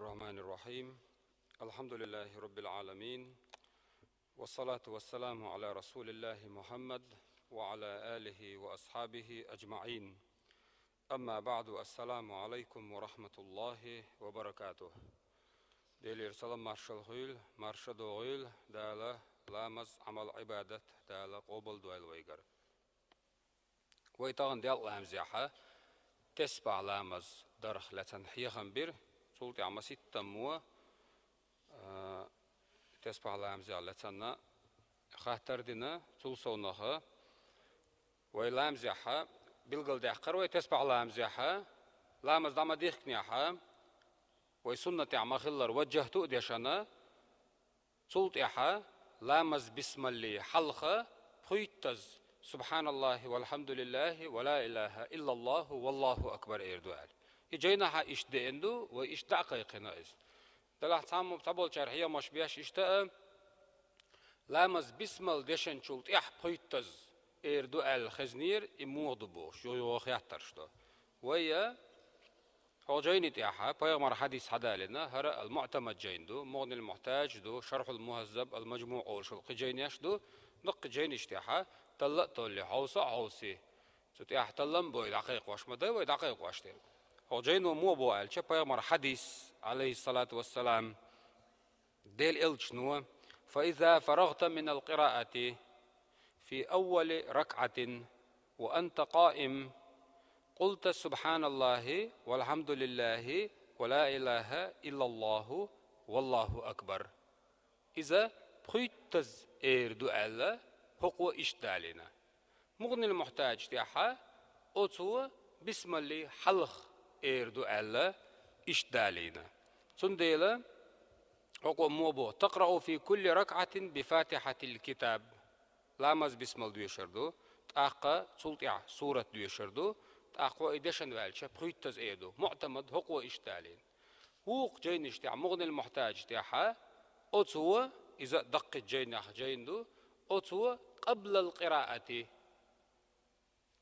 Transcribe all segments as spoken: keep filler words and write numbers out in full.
الرحمن الرحيم. الحمد لله رب العالمين. والصلاة والسلام على رسول الله محمد وعلى آله وأصحابه أجمعين. أما بعد، السلام عليكم ورحمة الله وبركاته. Делера салам маршалла хуьйла, марша догӀийла, Дала ламаз, Ӏамал, Ӏибадат Дала къобалдойла вайгара. Вай тахана делкъа ламазехьа тесбахь ламаз дарх лаьцна хьехам бира, цул тӀаьхьа маситтаммо, а, тесбахь ламазех лаьцна хаттар дина, цул совнаха вай ламазехьа, билгалдаьккхар вай тесбахь ламазехьа, ламаз дӀа ма дихкинехьа, вай суннатехь ма-хиллара ваджахӀту а дешана, цул тӀаьхьа ламаз бисмалли хьалха пхуьйттаза «Субханаллахи валхьамдулиллахи ва ла илаха иллаллаху валлаху акбар» эр ду аьлла. И жайнахьа иштта деана ду, вай иштта дӀа а кхайкхина иза. Делахь цхьаммо, цхьаболчара хьехамаш беш иштта а, ламаз бисмал дешначул тӀаьхьа пхуьйттаза эр ду аьлла хезнера, и муха ду бохуш, юха-юха хеттарш до. Вай а хӀокху жайни тӀехьа пайхамар хьадис хьадалийна, хӀара ал-МуӀтамад жайна ду, МугӀнил-Мухьтаж ду, Шархьул-Мухьаззаб, ал-МаджмуӀ олуш йолу кхин жайнеш ду, даккхий жайнаш тӀехьа талла а толлий, хьовса а хьовсий. Цу тӀехь таллам бой дӀакхайкхош ма дай вай дӀакхайкхош дерг. ХӀокху жайно муха боху аьлча, пайхамар хьадис, Ӏалайхиссалату вассалам, Делан элчано: «فإذا فرغت من القراءة في أول ركعة وأنت قائم قلت سبحان الله والحمد لله ولا إله إلا الله والله أكبر». Иза пхуьйттаза эр ду аьлла, хӀокхо иштта далийна. МугӀнил-Мухьтаж тӀехьа оцо бисмалли хьалха эр ду аьлла, иштта далийна. Цундела хӀокхо муха боху: «تقرأ في كل ركعة بفاتحة الكتاب». Ламаз бисмал доьшур ду, тӀаккха цул тӀаьхьа сурат доьшур ду, тӀаккха хьо и дешна ваьлча, пхуьйттаза эр ду. МуӀтамад хӀокхо иштта далийна. Вукху жайнаш тӀехь, МугӀнил-Мухьтаж тӀехьа, оцо, иза а даккхий жайнех жайна ду, оцо къаблал къираати,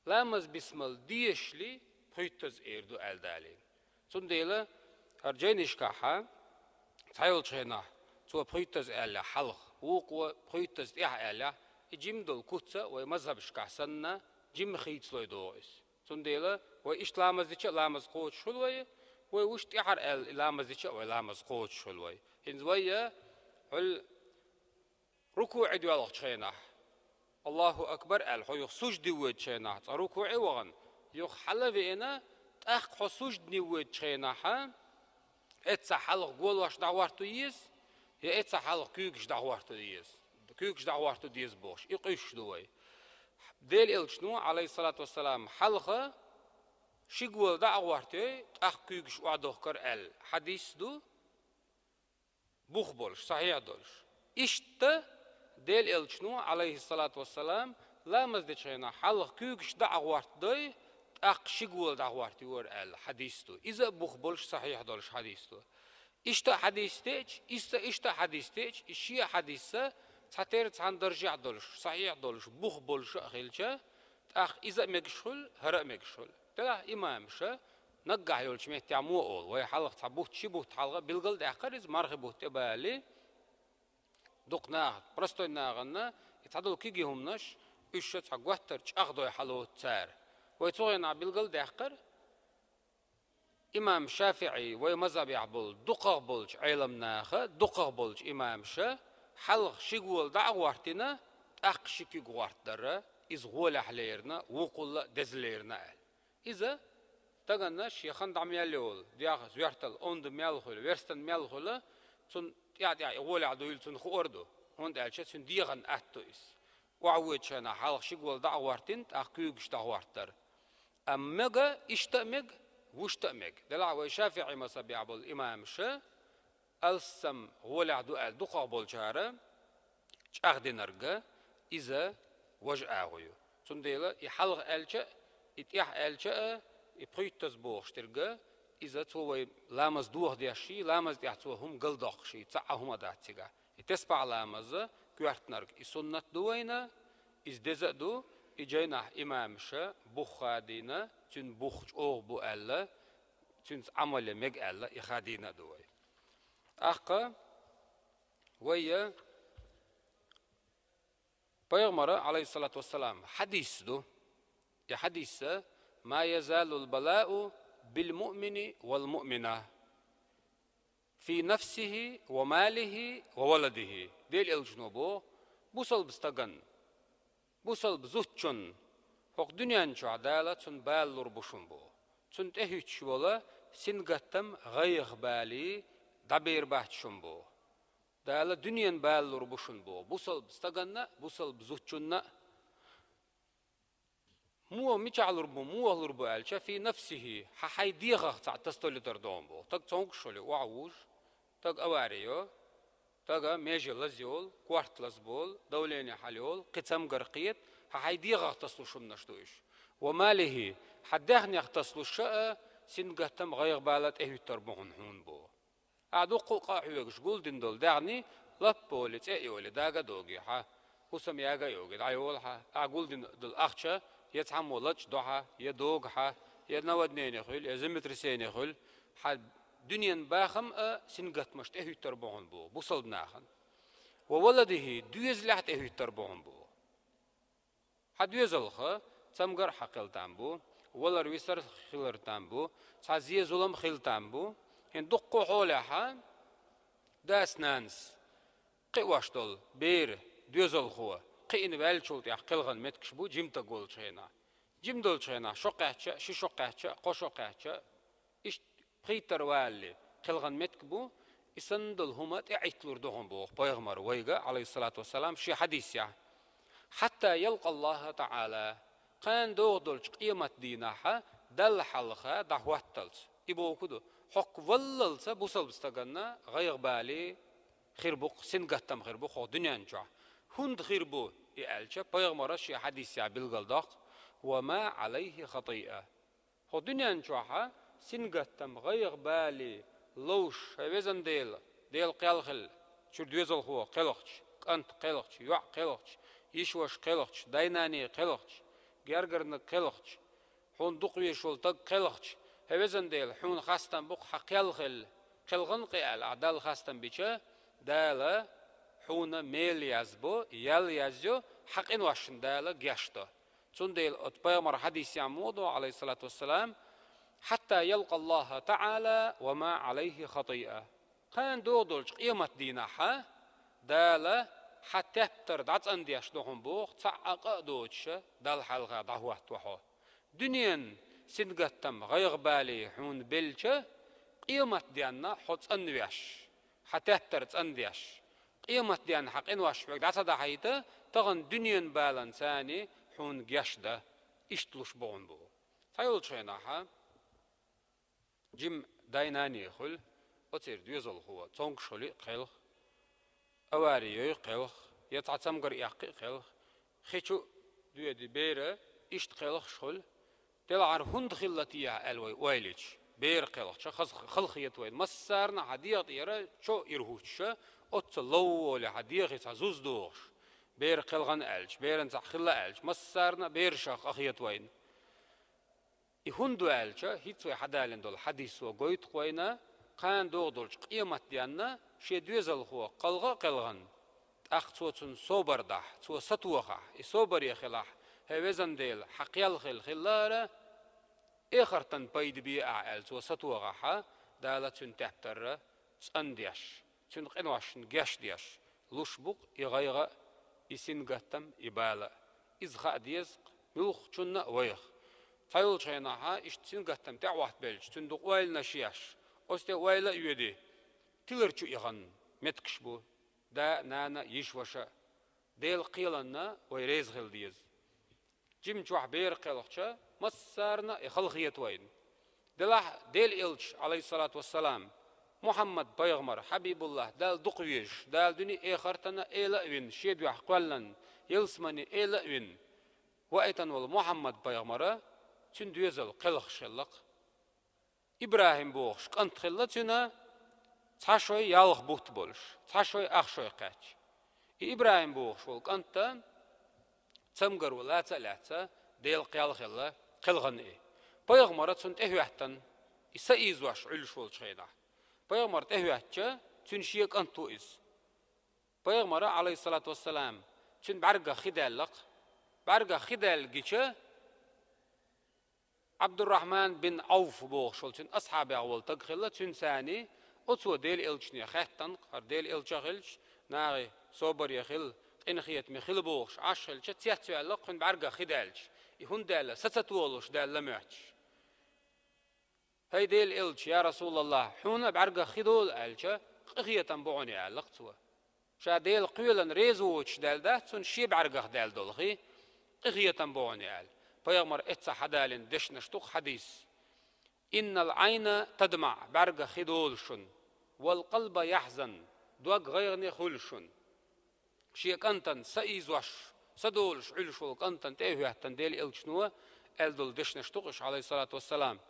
ламаз бисмал дешале пхуьйттаза эр ду аьлла далийна. Цундела хӀара жайнашкахьа цхьайолчу хенахь цо пхуьйттаза аьллехь хьалха, вукхо пхуьйттаза тӀехьа аьллехь, и жима долу куц а вай мазхӀабашкахь санна жима хийцалой догӀу иза. Цундела вай иштта ламаз дича а ламаз кхочуш хуьлу вай, вай вуьшта тӀаьхьара аьлла и ламаз дича а вай ламаз кхочуш хуьлу вай. ХӀинца вай а хьуьлла рукуӀе доьлхучу хенахь, «Аллаху акбар» аьлла, хьо юха сужде воьдучу хенахь, цкъа рукуӀе вахана, юха хьала а веана, тӀаккха хьо суждане воьдучу хенахьа, эцца хьалха голош дӀахӀотто еза, я эцца хьалха куьйгаш дӀахӀотто еза, куьйгаш дӀахӀотто деза бохуш, и къуьйсуш ду вай. Делан элчано, Ӏалайхиссалату вассалам, хьалха ши гола дӀа а гӀортий, тӀаккха куьйгаш охьадохкура аьлла хьадис ду, бух болуш, сахьихь долуш. Иштта Делан элчано, Ӏалайхиссалату вассалам, ламаз дечу хенахь хьалха куьйгаш дӀа а гӀортадой, тӀаккха ши гола дӀа а гӀортор аьлла хьадис ду. Иза а бух болуш, сахьихь долуш хьадис ду. Иштта а хьадис деъча, иза а иштта а хьадис деъча, и шен а хьадисса цхьатерра цхьана даржехь долуш, сахьихь долуш, бух болуш а хилча, тӀаккха иза а мегаш хуьлу, хӀара а мегаш хуьлу. Делахь имамаша наггахь йолчу меттехь мо олу, вай хьалха цхьа бутт, ши бутт хьалха билгал а даьккхира иза, мархи бутт тӀебалий, дукха наха, простой нахана, и цхьадолу кегий хӀуманаш, уьш ша цхьа готтар чӀагӀдой хьалоцу цара. Вай цу хенахь билгал а даьккхира, имам ШафиӀий, вай мазхӀабехь болу дукхах болчу Ӏеламнаха, дукхах болчу имамаша, хьалха ши гола дӀа а гӀортийна, тӀаккха ши куьг гӀортадара, иза гӀолехь лерина, вукхулла а деза лерина аьлла. Иза стаганна шен хан дӀа мел йолу, дегӀ, зоьртал, онда мел хуьлу, верстан мел хуьлу, цунна тӀаьхь-тӀаьхь и гӀолехь дуйла цунна хуур ду, хӀунда аьлча цуьнан дегӀан атта ду иза. Охьавоьдучу хенахь хьалха ши гола дӀа а гӀортийна, тӀаккха куьйгаш дӀа а гӀортадара. Амма мега, иштта а мега, вуьшта а мега. Делахь вай ШафиӀий мазхӀабехь болу имамаша алссам гӀолехь ду аьлла дукхах болчара чӀагӀдинарг, иза важа агӀо ю. Цундела и хьалха аьлча а, и тӀехь аьлча а, и пхуьйттаза бохуш дерг, иза цо вай ламаз дохадеш, ламаз тӀехь цо хӀума галдоккхуш, цхьа а хӀума дац цигахь. И тесбахь ламаза коьртанарг и суннат ду вайна, иза деза а ду, и жайнахь имамаша бух хадийна, цуьнан бух чӀогӀа бу аьлла, цуьнца Ӏамал ян мега аьлла, и хадийна а ду вай. ТӀаккха вай пайхамара, алейхиссалату вассалам, хьадис ду. И хьадис: «ما يزال البلاء بالمؤمن والمؤمنة في نفسه وماله وولده». Дела элчано бо, бусалба стаган, бусалба зудчун хӀокху дуьнен чохь Дала цунна бала лур бу шун бо. Цунна тӀехӀуьттуш волу сингаттам, гӀайгӀа, бала дӀабер бац шун бо. Дала дуьнен бала лур бу шун бо, бусалба стаганна а, бусалба зудчунна а. Муха мичахь лур бу, муха лур бу аьлча, фи нафсихи, хьан хьайн дегӀах цхьаъ тасадолуьйтур ду хьуна бо. Таг цомгуш хьоле, охьа вужу, таг авари йо, тага меже лаза йолу, корта лаза болу, давление хьала йолу, кхин цамгар кхета, хьан хьайн дегӀах тасалуш хӀуманаш ду уьш. Ва малихи, хьан даьхнех тасалуш а, сингаттам, гӀайгӀа, бала тӀехӀуьттур бу хьуна бо. Ахьа дуккха а къа хьоьгуш гулдина долу даьхни, лаппа олий, цӀе а йолий, дага а догий хьан, хӀусам яга а йогий, дӀайолу хьан, ахьа гулдина долу ахча, я цхьаммо лачкъадо хьан, я догу хьан, я наводнение хуьлу, я землетрясение хуьлу, хьан дуьненан бахам а, сингаттамаш тӀехӀуьттур бу хьуна бо, бусалба нахана. Ва валадихи, доьзалехь тӀехӀуьттур бу хьуна бо. Хьан доьзалх цамгар а хьан кхел там бу, валар-висар хилар там бу, цхьа зе-зулам хила там бу. ХӀинца дуккха а хьолехь дас-нанас кхиош долу бер, доьзалхо кхиъна ваьллачул тӀаьхьа кхелхина меттигаш бу жимтаг волчу хенахь. Жима долчу хенахь шо кхаьчча а, ши шо кхаьчча а, кхо шо кхаьчча а, иштта пхийттара валале кхелхина меттиг бу, и санна долу хӀума тӀеӀитталур ду хьуна боху пайхамара вайга, алейхиссалату вассалам, шен хьадисехь: «Хьатта ялкъа Аллаха таӀала», кхана догӀу долчу къемат дийнахь Далла хьалха дӀахӀотталц. И боху ду, хӀокху валлалца бусалба стаганна гӀайгӀа, бала хир бу-кх, сингаттам хир бу-кх хӀокху дуьнен чохь. ХӀунда хир бу и аьлча, пайхамара шен хьадисехь билгалдоккху: «Ва ма Ӏалайхи хатиа». ХӀокху дуьнен чохь сингаттам, гӀайгӀа, бала ловш, хӀай везан Дела, Дела кхел хила, чуьра доьзалхо кхелхча, кӀант кхелхча, йоӀ кхелхча, йиша-ваша кхелхча, дай-наний кхелхча, гергарниг кхелхча, хьуна дукха везаш волу стаг кхелхча, хӀай везан Дела, хьуна хастам бу-кх хьан кхел хила, кхелхина-кх и аьлла, ахь Далла хастам бича, Дала хьуна мел язбо, ял язйо, хьан къиношна Дала гечдо. Цундела оцу пайхамара хьадисехь муха ду, алейхиссалату вассалам: «Хьатта ялкъа Аллаха таӀала ва ма Ӏалайхи хатиа». Кхана догӀу долчу къемат дийнахь Дала хьан тептар дӀацӀандеш ду хьуна боху, цхьа а къа а доцуша, Далла хьалха дӀахӀоттаво хьо. Дуьненан сингаттам, гӀайгӀа, бала хьуна белча, къемат денна хьо цӀанвеш, хьан тептар цӀандеш, къемат денна хьан къинош хьоьга дӀа ца дахьийта, тахана дуьненан баланца хьуна гечдан, иштта луш бу хьуна боху. Цхьайолчу хенахь жима дай-наний хуьлу, оцеран доьзалхо цомгуш хуьлий кхелха, авари йой кхелха, я цхьа цамгар эккхий кхелха, хи чу а доьдий бер, иштта кхелхаш хуьлу. Делахьара хӀунда хилла техьа аьлла вай ойла йича, бер кхелхча, хаза хала хета вайна. Массарна а хьан дегӀа тӀера чо ира хӀуттуша, оццул лов волий хьан дегӀе цхьа зуз догӀуш, бер кхелхина аьлча, беран цхьа хилла аьлча, массарна а берашах къа хета вайна. И хӀунда ду аьлча, хӀинца вай хьадалийна долу хьадисо гойту-кх вайна, кхана догӀу долчу къемат денна шен доьзалхо кхалха а кхелхина, тӀаккха цо цунна собар дахь, цо сатохахь, и собаре хилахь, хӀай везан Дела, хьан кхел хила хилара, эхартан пайда бе ахь аьлла, цо сатохахь, Дала цуьнан тептар цӀандеш, цуьнан къиношна гечдеш луш бу-кх и гӀайгӀа а, и сингаттам а, и бала а. Иза хаа деза-кх муьлххачунна а вайх. Цхьайолчу хенахь иштта сингаттам тӀехӀоттабелча, цуьнан дукха ойланаш еш, оцу тӀе ойла а йоьдий, тилар чу ихана меттигаш бу, да а, нана а, йиша-ваша а. Делан кхеланна вай реза хила деза. Жима чохь бер кхелхча, массарна а и хала хета вайна. Делахь Делан элча, алейхиссалату вассалам, Мухьаммад-пайхамар, Хьабибуллах, Далла дукха везаш, Дала дуьне а, эхартана а эла а вина, шен дуьхьа кхоьллина, ялсамане эла а вина, ваийтина волу Мухьаммад-пайхамара, цуьнан доьзал кхелхаш хилла-кх. ИбрахӀим бохуш кӀант хилла цуьнан, цхьа шой ялх бутт болуш, цхьа шой ах шой кхаьчча. И ИбрахӀим бохуш волу кӀант цамгаро лаца а лаьцна, Делан кхел хилла, кхелхина и. Пайхамара цунна тӀехӀоьттина, и са ийзош Ӏуьллуш волчу хенахь. Пайхамар тӀехӀоьттича, Цуьнан шен кӀант ву иза. Пайхамара, Ӏалайхиссалату вассалам, цуьнан бӀаьргах хи даьлла-кх. БӀаьргах хи даьлла гича, Ӏабдуррахьман бин Ӏавф бохуш волу цуьнан асхьабех волу стаг хилла, цуьнан царний, оцо Делан элчане хаьттина, хӀара Делан элча а хилча, нахе собаре хила, къинхетаме хила бохуш, Ӏаш хилча, цецваьлла кхуьнан бӀаьргах хи даьлча, и хӀунда даьлла, саца толуш даьлла моьттуш. «ХӀай Делан элча, я Расулаллахь, хьуна а бӀаьргах хи долу», — аьлча, «Къинхетам бу хьуна», — аьлла-кх цо. Ша Дела кхоьллина реза воцуш даьлла дац цунна шен бӀаьргах даьлла долу хи, къинхетам бу хьуна аьлла. Пайхамар эцца хьадалийна дешнаш ду-кх хьадис: «Иннал Ӏайна тадмаӀ», бӀаьргах хи долуш шуна, «вал къалба яхьзан», дог гӀайгӀане хуьлуш шуна. Шен кӀантана са ийзош, са долуш Ӏуьллуш волу кӀантана тӀе а хӀоьттина Делан элчано аьлла долу дешнаш ду-кх уьш, Ӏалайхиссалату вассалам.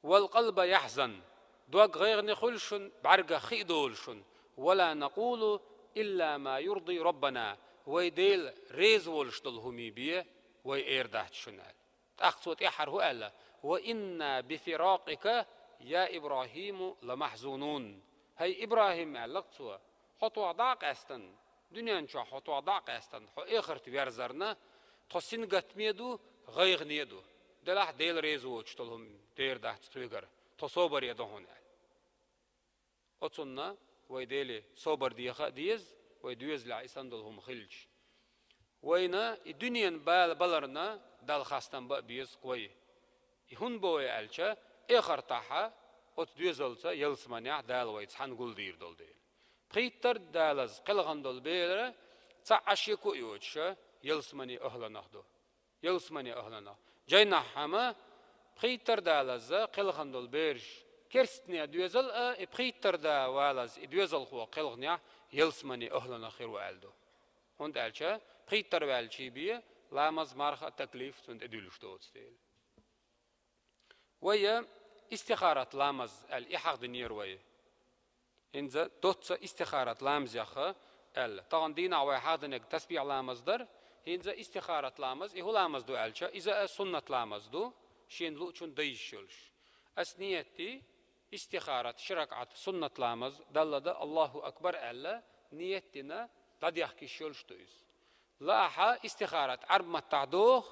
«Вал къалба яхьзан», дог гӀайгӀане хуьлуш шуна, бӀаьргах хи а долуш шуна, «ва ла накъулу илла ма юрди Раббана», вай Дела реза волуш долу хӀума бен вай эр дац шуна аьлла. ТӀаккха цо тӀаьххьара хӀун аьлла: «Ва инна би фиракъика, я ИбрахӀиму, ла махьзунун». «ХӀай ИбрахӀим, — аьлла-кх цо, — хьо тхох дӀа а къаьстина, дуьнен чохь хьо тхох дӀа а къаьстина, хьо эхарта верзарна, тхо сингаттаме а ду, гӀайгӀане а ду. Делахь Дела реза воцуш долу хӀума дер дац тхоьгара, тхо собаре ду хьуна», — аьлла. Оцунна вай Деле собар деха а деза, вай доьзалехь и санна долу хӀума хилча. Вайна и дуьненан бала баларна Далла хастам бан а беза-кх вай. И хӀунда бу вай аьлча, эхартахь оцу доьзалца ялсаманехь Дала вай цхьаьна гулдийр долу дела. Пхийттара далаза кхелхана долу бер цхьа а шеко а йоцуша ялсамане ахӀланах ду. Ялсамане ахӀланах. Жайнахь хьама пхийттара далаза кхелхана долу бераш керстанийн доьзал а, и пхийттара да валаза и доьзалхо кхелханехь ялсамане ахӀланах хир ву аьлла ду. ХӀунда аьлча пхийттара ваьллачий бен ламаз, марха а, таклиф цунна тӀедуьллуш доцу дела. Вай истихарат ламаз аьлла, и хьахдинера вай. ХӀинца доцца истихарат ламазех аьлла. Тахана дийнахь вай хьахдинарг тасбихь ламаз дара, хӀинца истихарат ламаз, и хӀун ламаз ду аьлча, иза а суннат ламаз ду, шена луучун дайш йолуш. Ас ниет ди, истихарат ши ракаӀат суннат ламаз, Далла дан Аллаху акбар аьлла, ниет дина, дӀадехкаш йолуш ду иза. Лаахьа, истихарат Ӏарб маттахь доху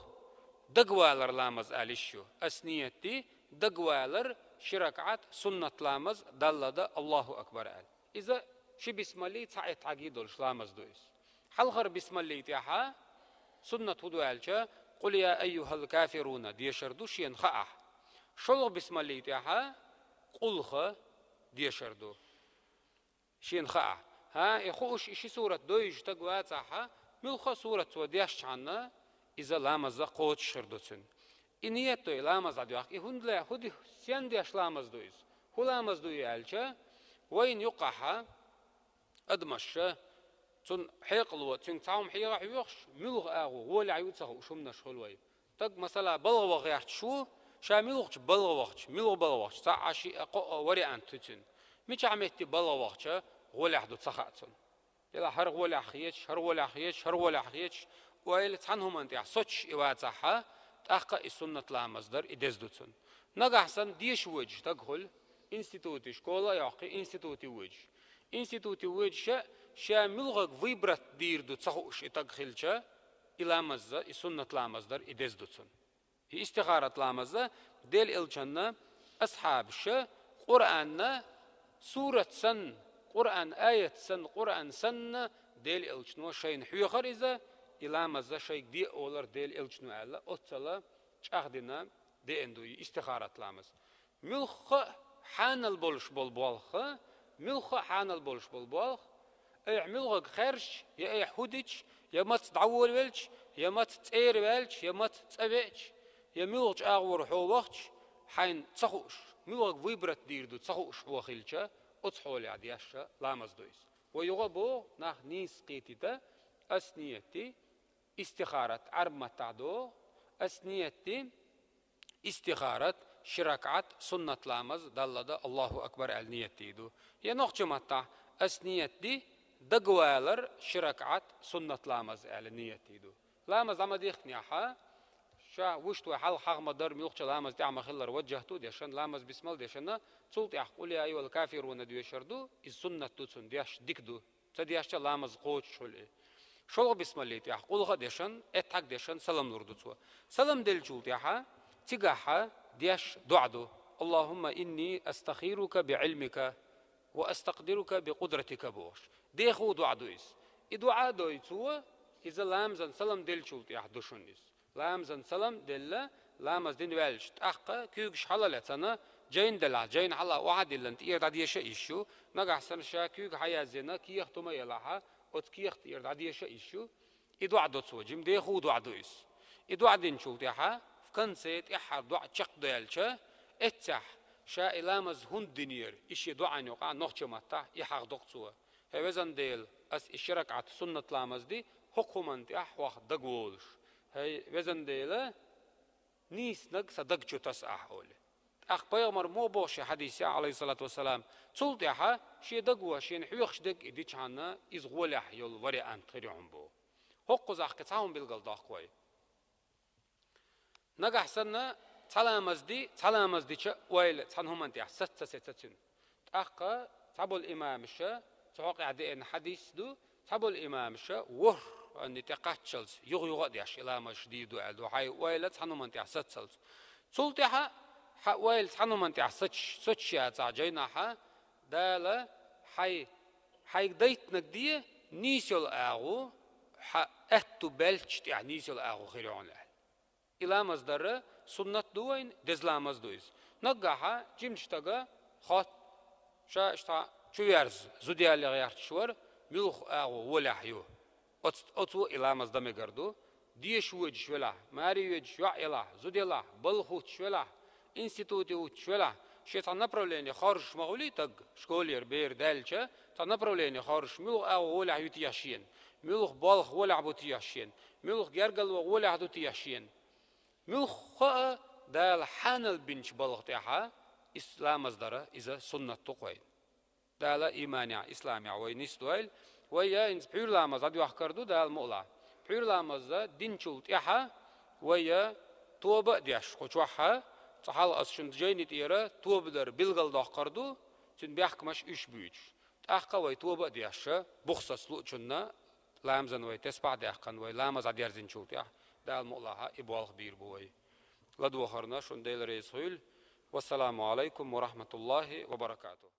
дагавалар ламаз аьлла йиш ю. Ас ниет ди, дагавалар ши ракаӀат суннат ламаз, Далла дан Аллаху акбар аьлла. Иза ши бисмалли цхьа эттӀаьгий долуш ламаз ду иза. Хьалхара бисмалли тӀехьа суннат хӀун ду аьлча, «Къул я айюхал кафируна» дешар ду шена хаахь. ШолгӀа бисмалли тӀехьа «Къулха» дешар ду. Шена хаахь. ХӀа, и хууш, и ши сурат дойжа стаг вацахьа, муьлхха а сурат цо дешчхьанна, иза ламаза кхочуш хир ду цуьнан. И ниет ду и ламаз дӀадоьхка. И хӀунда ле, хӀу ди, сен деш ламаз ду иза? ХӀун ламаз ду и аьлча, вайна юккъахьа адамаша, цунна хьекъало, цуьнга цхьа хӀума хьеха а хьоьхуш, муьлха агӀо, гӀолехь ю ца хууш хӀуманаш хуьлу вай. Стаг, масала, балха ваха гӀерташ ву, ша муьлхачу балха вахча, муьлха балха вахча, цхьа а шиъ а кхоъ а вариант ю цуьнан. Мичахь метте балха вахча, гӀолехь ду ца хаьа цунна. Делахь хӀара гӀолехь хеташ, хӀара гӀолехь хеташ, хӀара гӀолехь хеташ, ойла цхьана хӀуманна тӀехь соцуш и вацахьа, тӀаккха и суннат ламаз дар и деза ду цунна. Нагахь санна деша воьдуш стаг хуьлу, институте, школа а йоккхий, институте воьдуш. Институте воьдуша, ша муьлхарг выбрать дийр ду ца хууш и стаг хилча, и ламаза, и суннат ламаз дар и деза ду цунна. И истихарат ламаза Делан элчанна асхьабаша Къуръанна сурат санна, Къуръан аят санна, Къуръан санна Делан элчано шайна хьоьхар иза, и ламаза шайга де а олар Делан элчано аьлла, оццала чӀагӀдина деана ду и истихарат ламаз. Муьлхха а хьанал болуш болу болх, муьлхха а хьанал болуш болу болх, айхьа муьлхарг хаьржча, я айхьа хӀу дича, я маца дӀаволавелча, я маца цӀера ваьлча, я маца цӀа веача, я муьлха чӀагӀвора хьо вахча, хьайна ца хууш, муьлхарг выбрать дийр ду ца хууш хьо хилча, оцу хьолехь деш ламаз ду иза. Вай юха а боху, нах нийса кхетийта, ас ниет ди, истихарат Ӏарб маттахь доху, ас ниет ди, истихарат ши ракаӀат суннат ламаз Далла дан Аллаху акбар аьлла ниет дийр ду. Я нохча маттахь, ас ниет ди, дагавалар ши ракаӀат суннат ламаз аьлла ниет дийр ду. Ламаз дӀа ма дихкинехьа, Ша вуш вай хьалха хьагӀ ма дар, муьлххача ламаз тӀехь ма хиллара, ваджжахӀту дешан, ламаз бисмал дешан, цул тӀехь къул я айюхӀал кафируна доьшар ду, из суннат ду цунна, деш дика ду. Ца дешча ламаз кхочуш хуьлу и. ШолгӀа бисмалли тӀехь къулхьа дешан, эттхьаг дешан салам лур ду цо. Салам деллачул тӀехьа, цигахьа деш доӀа ду: «Аллахумма инни астахирука би илмика ва астакъдирука би къудратика», – бохуш. Дехо доӀа ду иза. И доӀа а дой цо, иза ламазан салам деллачул тӀехь ду шуна иза. Ламазан салам делла, ламаз дина ваьлча, тӀаккха куьйгаш хьала а лаьцна, жайна делахь, жайна хьала охьа а диллина, тӀера дӀадеша а йиш ю, нагахь санна ша куьйга хьаязйина, кехат хӀума а елахь, оцу кехат тӀера дӀадеша а йиш ю. И доӀа до цо, жима дехо доӀа ду иза. И доӀа динчул тӀаьхьа, в конце тӀаьххьара доӀа чекхдаьлча, эццехь, ша и ламаз хӀунда динера, и шен доӀан юкъахь нохчийн маттахь и хьагӀ доккху цо: «ХӀей, везан Дела, ас и ши ракаӀат суннат ламаз ди хӀокху хӀуманна тӀехь хьох дагаволуш. ХӀей, везан Дела, нийсаниг сан даг чу таса ахь», – олий. ТӀаккха пайхамар муха боху шен хьадисехь, Ӏалайхиссалату вассалам, цул тӀаьхьа шен даго, шена хьоьхуш дерг и дичхьана, иза гӀолехь йолу вариант хир ю хьуна боху. ХӀокхузахь кхин цхьа хӀума билгалдоккху вай. Нагахь санна, цхьа ламаз ди, цхьа ламаз дича ойла цхьана хӀуманна тӀехь саца ца сецна цуьнан. ТӀаккха цхьаболу имамаша, цу хьокъехь деана хьадис ду, цхьаболу имамаша ворхӀанна тӀе кхаччалц юха-юха а деш и ламазаш дийр ду аьлла ду, хьайн ойла цхьана хӀуманна тӀехь сацалц. Цул тӀаьхьа хьан ойла цхьана хӀуманна тӀехь сач-, сацаш яцахь жайнахьа, Дала хьайн, хьайга дайтинарг де, нийса йолу агӀо, хьан аьтту баьллачу тӀехь нийса йолу агӀо хир ю хьуна аьлла. И ламаз дар суннат ду вайн, деза ламаз ду иза. Наггахьа жимачу стага хатта, ша иштта чу верза, зуда яле гӀерташ вара, муьлха агӀо волехь ю. Оц-, оцо и ламаз дан мегар ду. Деша воьдуш велахь, маре йоьдуш йоӀ елахь, зуда елахь, балха хӀуттуш велахь, институте хӀуттуш велахь, шен цхьа направление хоржуш ма хуьлий стаг, школера бер даьлча, цхьа направление хоржуш, муьлха агӀо волехь ю техьа шена, муьлха болх волехь бу техьа шена, муьлха гергарло волехь ду техьа шена. Муьлхха а Дала хьанал бинчу балха тӀехьа иза ламаз дара, иза суннат ду кху вайн. Дала иманехь, исламехь вай нисдойла. Вай я хӀинца пхьуьйра ламаз дӀадоьхкар ду Дала мукъалахь. Пхьуьйра ламаз динчул тӀаьхьа вай я тоба а деш, кху чохьа, цкъа хьалха ас шуна жайни тӀера тоба дар билгалдоккхур ду, цуьнан бехкамаш уьш буьйцуш. ТӀаккха вай тоба а деш, бух саца луучунна, ламазан вай тесбахь а даьккхина, вай ламаз дӀадерзинчул тӀаьхьа, Дала мукъалахьа и болх бийр бу вай. ЛадогӀарна шуна Дела реза хуьлда. Вассаламу Ӏалайкум ва рахьматуллахӀи ва баракатухӀ.